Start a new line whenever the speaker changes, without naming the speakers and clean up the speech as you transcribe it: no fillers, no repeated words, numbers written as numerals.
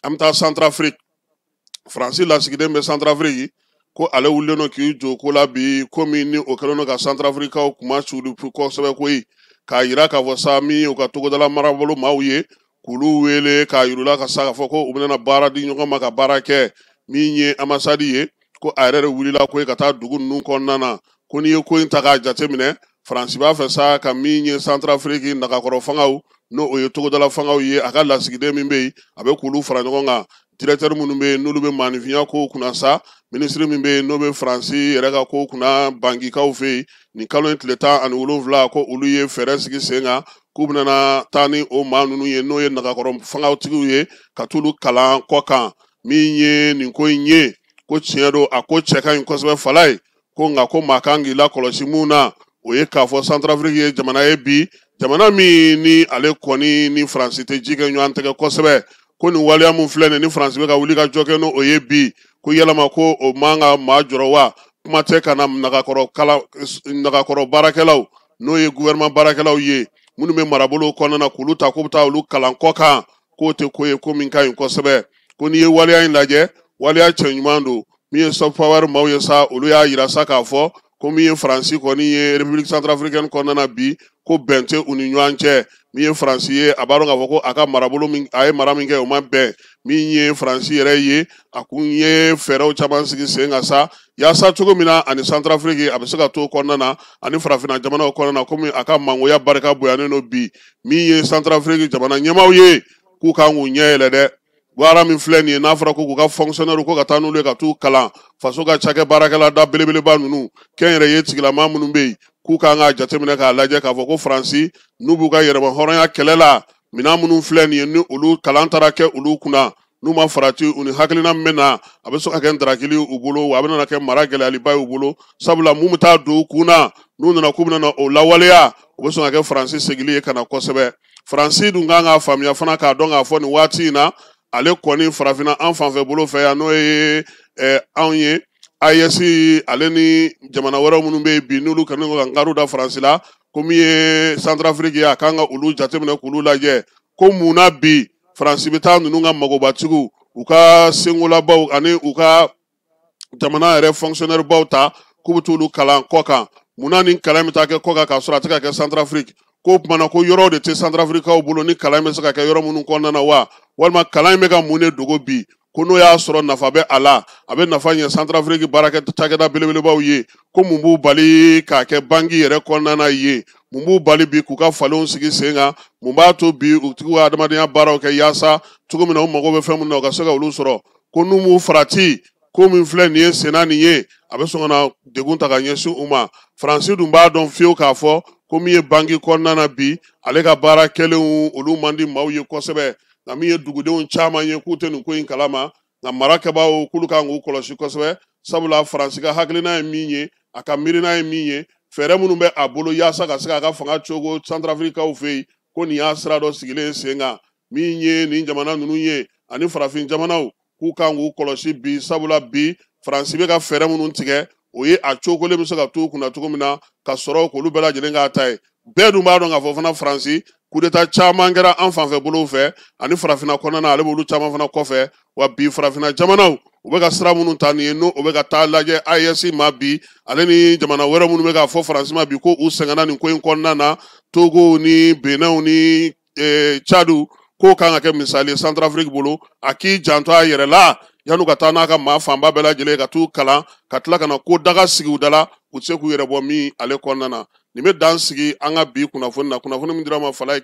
An bɛ taa Centrafrique. Faransi lasigiden bɛ Centrafrique, ko ale wulilen don k'i jɔ ko la bi, komi ni o kɛlen don ka Centrafricaw kuma suuli kosɛbɛ koyi, k'a yira k'a fɔ sa min ye u ka togodala marabolo maaw ye, k'olu wele k'a yir'u la ka sa k'a fɔ ko u bɛna baara di ɲɔgɔn ma ka baara kɛ. Min ye ambassade ye, ko a yɛrɛ de wulila koyi ka taa dugu ninnu kɔnɔna na, ko n'i ye ko in ta k'a jateminɛ, Faransi b'a fɛ sa ka min ye Centrafrique nagakɔrɔ fangaw, n'o o ye togodala fangaw ye, a ka lasigiden min bɛ yen, a bɛ k'olu fara ɲɔgɔn kan, directeur minnu bɛ yen n'olu bɛ maaninfinya kow kunna sa, minisiri min bɛ yen n'o bɛ Faransi yɛrɛ ka kow kunna Bangikaw fɛ yen, nin kalo in tile 17, ko olu ye fɛɛrɛ sigi sen kan k'u bɛna taa ni o maa ninnu ye, n'o ye nagakɔrɔ fangatigiw ye, ka t'olu kalan kɔ kan. Min ye nin ko in ye, ko tiɲɛ don, a ko cɛ ka ɲi kosɛbɛ fala ye, ko nka ko maa kan k'i lakɔlɔsi mun na, o ye k'a fɔ Centrafrique ye jamana ye bi, jamana min ni ale kɔni ni Faransi tɛ ji kɛ ɲɔgɔn tɛgɛ kosɛbɛ, ko nin waleya mun filɛ nin ni Faransi bɛ ka wuli ka jɔ kɛ n'o ye bi, ko yalama ko o man ka maa jɔrɔ wa? Kuma tɛ ka na nagakɔrɔ baarakɛlaw, n'o ye gouvernement baarakɛlaw ye minnu bɛ marabolo kɔnɔna na, k'olu ta k'u bɛ taa olu kalan kɔ kan, k'o tɛ ko ye ko min ka ɲi kosɛbɛ. Ko n'i ye waleya in lajɛ, waleya cɛ ɲuman don. Min ye soft power maaw ye sa, olu y'a yira sa k'a fɔ ko min ye Faransi kɔni ye République centrafricaine kɔnɔna na bi, ko bɛn tɛ u ni ɲɔgɔn cɛ. Min ye Faransi ye, a b'a dɔn k'a fɔ ko a ka marabolo min a ye mara min kɛ, o ma bɛn. Min ye Faransi yɛrɛ ye, a kun ye fɛɛrɛw caman sigi sen kan sa, yaasa cogo min na ani Centrafrique a bɛ se ka to kɔnɔna na ani farafinna jamanaw kɔnɔna na, komi a ka mangoya barika bonyanen don bi. Min ye Centrafrique jamana ɲɛmaaw ye, k'u kan k'u ɲɛ yɛlɛ dɛ. Baara min filɛ nin ye, n'a fɔra ko k'u ka fonctionnaire ko ka taa n'olu ye ka t'u kalan faso ka cakɛ baarakɛla da belebeleba ninnu, kɛnyɛrɛye tigilamaa minnu bɛ yen, k'u kan k'a jateminɛ k'a lajɛ k'a fɔ ko Faransi n'u b'u ka yɛrɛma hɔrɔnya kɛlɛ la, minɛn minnu filɛ nin ye, ni olu kalan taara kɛ olu kunna, n'u ma farati, u ni hakilina min bɛ na, a bɛ sɔn ka kɛ ntarakili u bolo, wa a bɛna kɛ mara gɛlɛyaliba ye u bolo, sabula mun bɛ taa don u kun na, n'u nana k'u bɛna o lawaleya, o bɛ sɔn ka kɛ Faransi segili ye ka na kosɛbɛ. Faransi dun kan k'a faamuya fana k'a dɔn k'a fɔ nin waati in na, ale kɔni farafinna an fanfɛ bolo fɛ yan, n'o ye anw ye AES, ale ni jamana wɛrɛw minnu bɛ yen bi, n'olu kɛlen don ka nkariw da Faransi la, ko min ye Centrafrique ye, a kan ka olu jateminɛ k'olu lajɛ, ko mun na bi Faransi bɛ taa ninnu ka magobatigiw, u ka sengolabaw ani u ka jamana yɛrɛ fonctionnaire baw ta k'u bɛ t'olu kalan kɔ kan? Mun na nin kalan bɛ taa kɛ kɔ kan k'a sɔrɔ a tɛ ka kɛ Centrafrique? Ko o tuma na ko yɔrɔw de tɛ Centrafricaw bolo ni kalan bɛ se ka kɛ yɔrɔ minnu kɔnɔna na wa? Walima kalan in bɛ ka mun de dogo bi? Ko n'o y'a sɔrɔ nafa bɛ a la, a bɛ nafa ɲɛ Centrafrique baarakɛ cakɛda belebelebaw ye, ko mun b'u bali k'a kɛ banki yɛrɛ kɔnɔna na ye? Mun b'u bali bi k'u ka falenw sigi sen kan? Mun b'a to bi u tigiw ka adamadenya baaraw kɛ, yaasa cogo min na u mago bɛ fɛn min na, u ka se ka olu sɔrɔ? Ko n'u m'u farati, ko min filɛ nin ye senna nin ye, a bɛ sɔn ka na degun ta ka ɲɛsin u ma. Faransi dun b'a dɔn fiyewu k'a fɔ ko min ye banki kɔnɔna na bi, ale ka baara kɛlenw olu man di maaw ye kosɛbɛ, nka min ye dugudenw caman ye, k'u tɛ nin ko in kalama, nka mara kɛbaaw k'olu kan k'u kɔlɔsi kosɛbɛ, sabula Faransi ka hakilina ye min ye, a ka miirina ye min ye, fɛɛrɛ minnu bɛ a bolo yaasa ka se k'a ka fanga cogo Centrafricaw fɛ yen, ko nin y'a sira dɔ sigilen sen kan. Min ye nin jamana ninnu ye ani farafin jamanaw, k'u kan k'u kɔlɔsi bi, sabula bi Faransi bɛ ka fɛɛrɛ minnu tigɛ, o ye a cogolen bɛ se ka t'u kunna cogo min na ka sɔrɔ k'olu bɛɛ lajɛlen k'a ta ye. Bɛɛ dun b'a dɔn k'a fɔ fana Faransi kudeta caman kɛra an fanfɛ bolow fɛ ani farafinna kɔnɔna na, ale b'olu caman fana kɔfɛ. Wa bi farafinna jamanaw u bɛ ka sira minnu ta nin ye, n'o o bɛ ka taa lajɛ AES ma bi, ale ni jamana wɛrɛ minnu bɛ k'a fɔ Faransi ma bi ko u sɛgɛnna nin ko in kɔnɔna na, Togo ni Benin ni Tchad, k'o kan ka kɛ misali ye Centrafrique bolo, a k'i janto a yɛrɛ la yan'u ka taa n'a ka maa fanba bɛɛ lajɛlen ka t'u kalan ka tila ka na ko daga sigi u da la, u tɛ se k'u yɛrɛ bɔ min ale kɔnɔna na. Nin bɛ dan sigi an ka bi kunnafoni na, kunnafoni min dira ma Falaye.